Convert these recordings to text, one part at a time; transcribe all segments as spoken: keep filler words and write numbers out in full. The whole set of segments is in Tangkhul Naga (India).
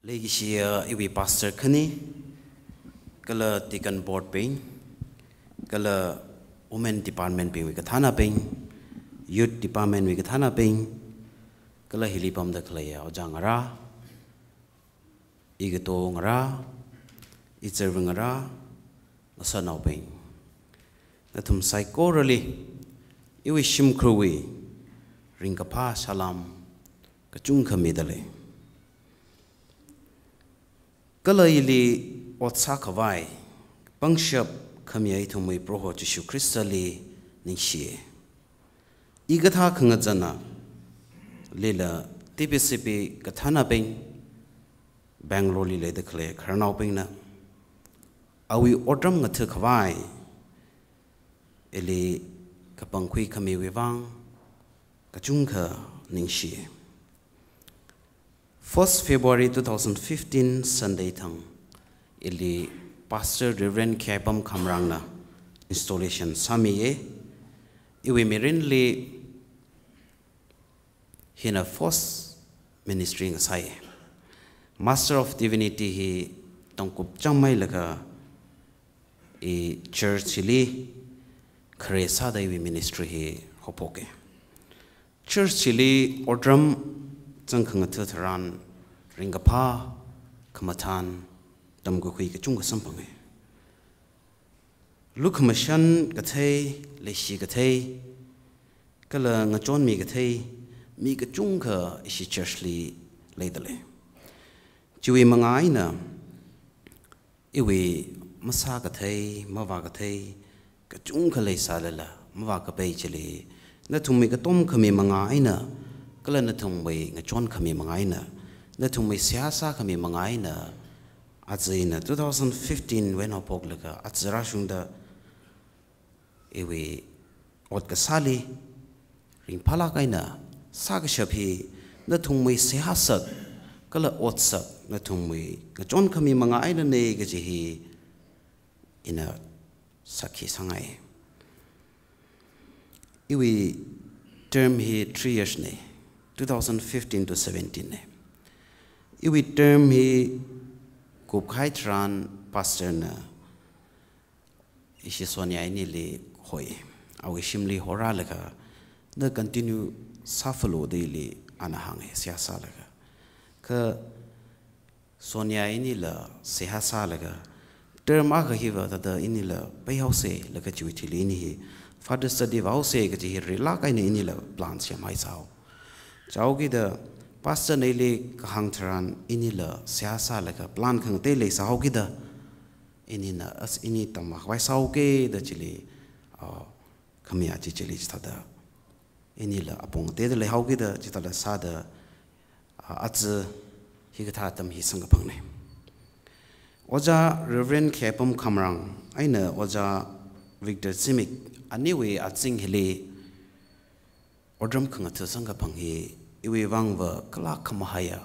Leikashiya iwui pastor khani, kala deacon board bing, kala women department bingwui kathānabing, youth department wui kathānabing, kala hili pamda khaleiya ojā ngarā, igato ngarā, ichirvā ngarā, ngasānaobing. Nathum saikorali, iwui shimkhurwui ringkaphā salam kachungkha midalei. Kala ili ot sākhavai pangshap khamiya ithumwui Proho Jishu Khristali ningshiya. Hikathā khangachāna, lila T P C P kathānabing, Bangalore li leida khalei khararnaobingna, awui otram ngathakhavai, ili kapangkhui khamiwui vang, kachungkha ningshiya. First February two thousand fifteen Sunday thang, ili Pastor Reverend Kheipam Khamrangna installation sāmiya. Iwui mirinli hina first ministry ngasai. Master of Divinity hi tongkup changmeilaga i church hili khare sāda iwui ministry hi haophoka. Church hili otram zangkhangatha tharan ringkaphā, khamathān, tamkakhui kachungkha samphanga. Lukhamashan kathei, leishi kathei, kala ngachonmi kathei, mi kachungkha ishi church li leidalei. Chiwui manga eina, iwui masā kathei, mavā kathei, kachungkha leisālala, mavā kapai chili, nathumwui katom khami manga eina, kala nathumwui ngachon khami manga eina, nathumwui seihā sākhami manga eina, aja ina two thousand fifteen wui eina haophoklaga aja rāshungda iwui ot kasāli ringphālāk eina sākashap hi nathumwui seihā sāk, kala ot sāk, nathumwui ngachon khami manga einana kaji hi ina sākhi sāngai. Iwui term hi three years na, two thousand fifteen to seventeen na. Iwui term hi kupkahai tharan pastor na ishi Sonia inili hoi, awui shimli horālaga, na continue sāphālu da ili ana hānga, seihā sālaga. Kha Sonia inila seihā sālaga, term akha hiva thāda inila peihaosa laga chiwui thili ini hi further study vāhaosa kaji hi rilāk eina inila plan semhaisāhao. Chaokida pastor na ili kahāng tharan inila seihā sālaga plan khangatei leisāhaokida, inina as ini tamvākhavai sāhaoka da chili, ah, khamiya chi chili chithāda inila apong teida leihaokida chithāla sāda, ah, aja hikathā atam hi samkaphangna. Ojā Reverend Kheipam Khamrang eina Ojā Victor Zimik aniwui azing hili otram khangatha samkaphang hi iwui vangva kala khamahaiya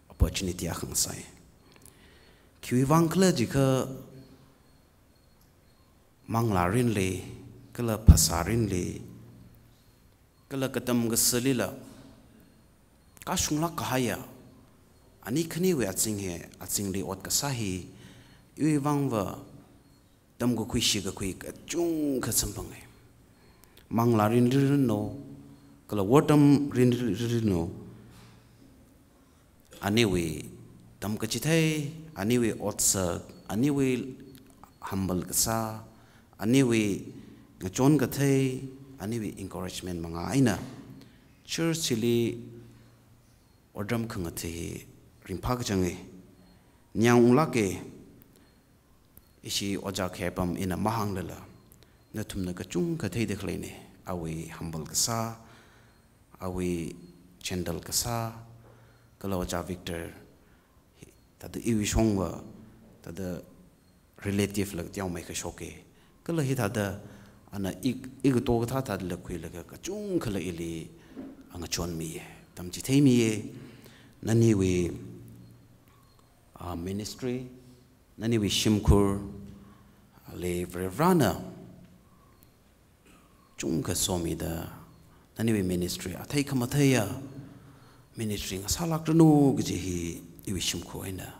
opportunity akha ngasai. Khiwui vang khala jiakha manglā mirinli, kala phasā mirinli, kala katam kasalila kashunglāk kahaiya ani khaniwui azing hi, azingli ot kasā hi, iwui vangva tamkakhui shikakhui kachungkha samphanga. Manglā mirin mirinlu, kala wortam mirin mirinlu, aniwui tamkachithei, aniwui otsak, aniwui humble kasā, aniwui ngachon kathei, aniwui encouragement manga eina church hili otram khangatha hi ringphā kachanga. Ningyāng unglāka, ishi Ojā Kheipam ina mahānglala, nathumna kachungkha theida khaleina, awui humble kasā, awui gentle kasā, kala Ojā Victor, thāda iwui shongva, thāda relative la teomeikha shoka. Kala hithāda ana ik, igato kathā thāda la khuilaga kachungkhala ili ngachonmiya, tamchitheimiya, naniwui, ah, ministry, naniwui shimkhur, ali Varivarana chungkha somida, naniwui ministry athei khamatheiya ministry ngasālākranu kaji hi iwui shimkhur eina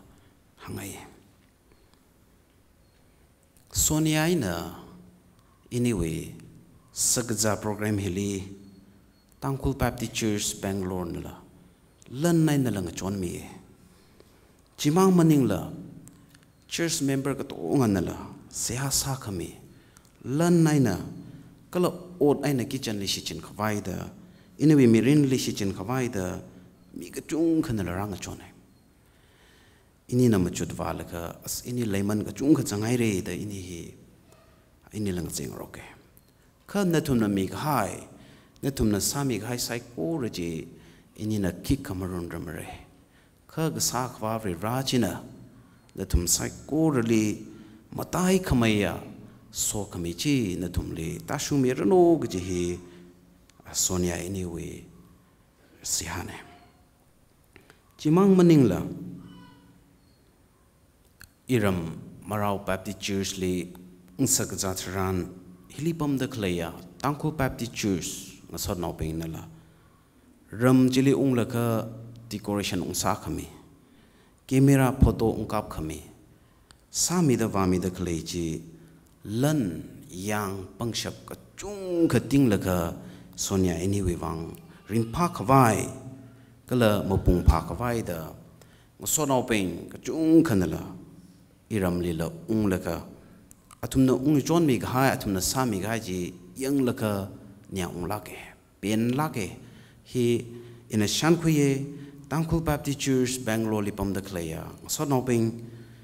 hāngngai. Sonia ina iniwui shakazā program hili Tangkhul Baptist Church Bangalore nala lan einala ngachonmi. Chimang maningla church member katonganala seihā sākhami, lan eina kala ot eina kichanli shichin khavai da, iniwui mirinli shichin khavai da mi kachungkhanala rāngachonai. Inina machut vālaga, as ini leiman kachungkha zanghaira da ini hi, ini lang zingrok e. Kha nathumna mikahai, nathumna sāmikahai saikora chi inina khikha marunramra. Kha kasā Akhava Varivara china nathum saikorali mataikhameiya sokhami chi nathumli tāshungmiranu kaji hi Sonia iniwui seihāna. Chimang maningla iram Marao Baptist Church li ungshakazā tharan hili pamda khaleiya Tangkhul Baptist Church ngasotnaobingnala ram chili unglaga decoration ungsākhami, camera photo ungkapkhami, sāmida vāmida khalei chi lan yang pangshap kachungkha tinglaga Sonia iniwui vang ringphā khavai kala mapung phā khavai da ngasotnaobing kachungkhanala iramlila unglaga athumna ungchonmi kahai, athumna sāmi kahai chi yanglaga nia unglāka, penlāka. Hi ina shānkhuiya. Tangkhul Baptist Church Bangalore li pamda khaleiya ngasotnaobing,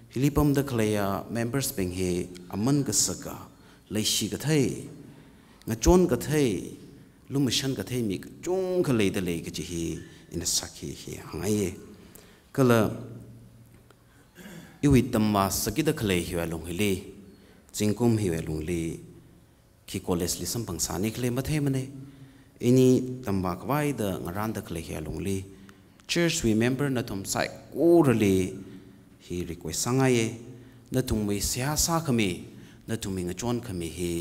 hili pamda khaleiya members bing hi aman kasaka, leishi kathei, ngachon kathei, lumashan kathei mi kachungkha leida lei kaji hi ina sakhi hi hāngngaiya. Kala iwui tamvā sākida khalei hiwui alung hili, zingkum hiwui alungli, khi college li samphang sāni khalei matheimana. Ini tamvā khavai da ngaranda khalei hiwui alungli, church wui member nathum saikorali hi request sāngaiya. Nathumwui seihā sākhami, nathumwui ngachonkhami hi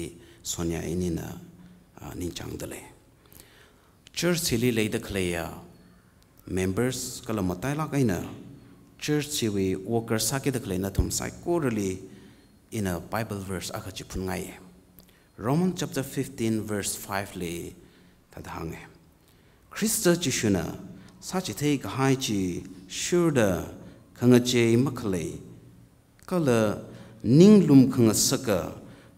Sonia inina, ah, ningchāngda lei. Church hili leida khaleiya members kala matailāk eina church hiwui worker sākida khalei nathum saikorali ina Bible verse akha chi phunngaiya. Roman chapter fifteen verse five li thāda hānga. Khrista Jishuna sāchithei kahai chi shurda khangachei makhalei kala ninglum khangasaka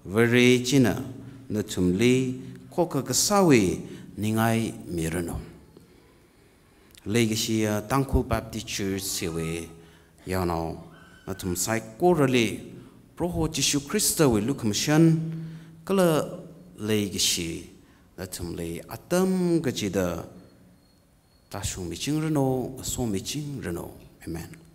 Vare china nathumli khokha kasāwui ningai miranu. Leikashiya Tangkhul Baptist Church hiwui yaonao nathum saikorali Proho Jishu Khristawui lukhamashan kala leikashi nathumli atam kachida tāshungmichingranu, somichingranu. Amen.